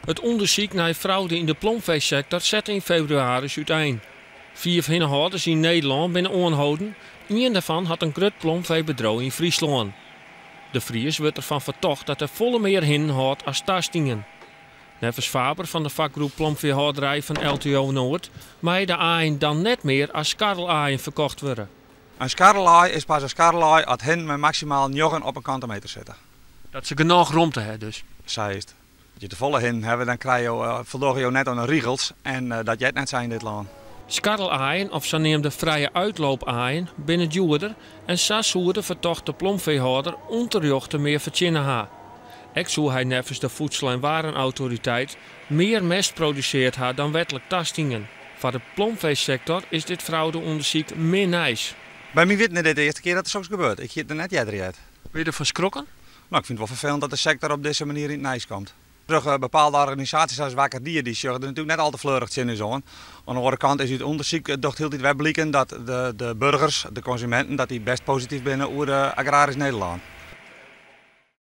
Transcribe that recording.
It ûndersyk nei fraude yn de plomfeesektor sette yn febrewaris útein. Fiif hinnehâlders yn Nederlân binne oanholden, ien dêrfan hat in grut plomfeebedriuw yn Fryslân. De Fries wurdt derfan fertocht dat er folle mear hinnen hâldt as tastien. Neffens Faber fan de fakgroep plomfeehâlderij fan LTO Noord meie de aaien dan net mear as skarrelaaien ferkocht wurde. In skarrelaai is pas in skarrelaai as hinnen mei maksimaal njoggen op in kante meter sitte. Dat se genôch romte ha dus. Sa is it. As je tefolle hinnen hawwe, dan krije jo, foldogge jo net oan de rigels en dat heart net sa yn dit lân. Skarrelaaien of saneamde frije uitloopaaien binne djoerder en sa soe de fertochte plomfeehâlder ûnterjochte mear fertsjinne ha. Ek soe hy neffens de Voedsel en Warenautoriteit mear mest produseard ha dan wetlik tastien. Foar de plomfeesektor is dit fraude-ûndersyk min nijs. By myn witten is dit de earste kear dat der soks gebeurt. Ik hie it noch net earder heard. Binne je derfan skrokken? No, ik fyn it wol ferfelend dat de sektor op dizze manier yn it nijs komt. Troch bepaalde organisaasjes as Wakker Dier, dy sjogge der natuerlik net al te fleurich tsjin ús oan. Oan de oare kant is út ûndersyk docht hieltyd wer bliken dat de burgers, de konsuminten, dat dy bêst posityf binne oer agrarysk Nederlân.